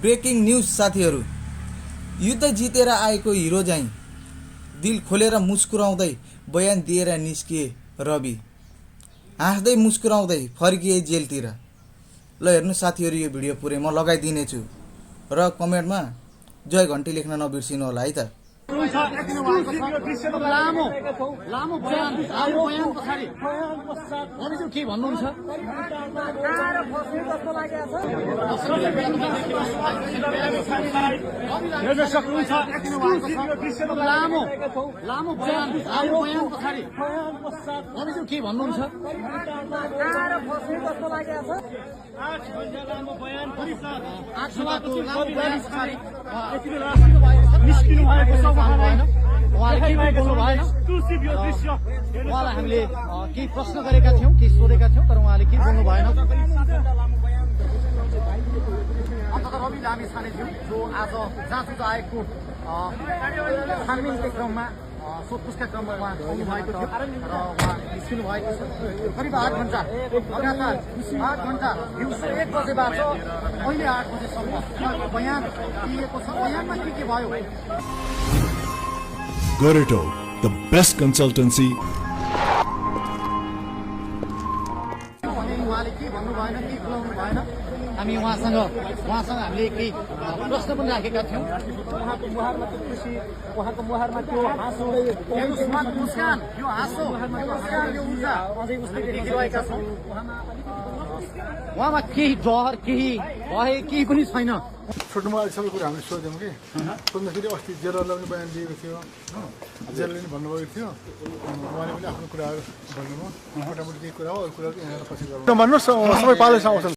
Breaking news साथीहरू, युद्ध जितेर आएको हिरो झैं दिल खोलेर मुस्कुराउँदै बयान दिएर निस्किए रवि। हाँस्दै मुस्कुराउँदै फर्किए जेलतिर। ल हेर्नु साथीहरू, यो भिडियो पुरै म लगाइदिनेछु र कमेन्टमा जय घन्टी लेख्न नबिर्सिनु होला है त। लामो बयान पछाडि रविज्यू के भन्नुहुन्छ? लामो बयान पछाडि रविज्यू के भन्नुहुन्छ? 8 सभाको लामो बयान पछाडि निस्किनु भएको छ। उहाँले के बोल्नु भएन। उहाँलाई हामीले केही प्रश्न गरेका थियौँ, केही सोधेका थियौँ, तर उहाँले के बोल्नु भएन। अन्तत रवि लामिछाने थियो जो आज जाँच आयोगको छानबिनको क्रममा सोधपुछका क्रममा उहाँ आउनु भएको थियो र उहाँ निस्किनु भएको छ। करिब 8 घण्टा लगातार 8 घण्टा दिउँसो 1 बजेबाट अहिले 8 बजेसम्म उहाँको बयान दिएको छ। बयानमा के भयो? Goreto, the best consultancy. उहाँले के भन्नु भएन, के बोलाउनु भएन। हामी उहाँसँग हामीले केही प्रश्न पनि राखेका थियौँ। उहाँको मुहारमा त्यो खुसी, उहाँको मुहारमा त्यो हाँसो, मुस्कान, यो हाँसो, यो ऊर्जा अझै उसले देखिरहेका छौँ। उहाँमा केही डर, केही भए केही पनि छैन। छोटोमा सबै कुरा हामीले सोध्यौँ कि सोध्दाखेरि अस्ति जेलरलाई पनि बयान दिएको थियो, जेलरले पनि भन्नुभएको थियो, उहाँले पनि आफ्नो कुराहरू भन्नुभयो। मोटामोटी केही कुरा हो, अरू कुरा यहाँलाई पछि गर्नु भन्नुहोस्। सबै पालैसँग आउँछन्,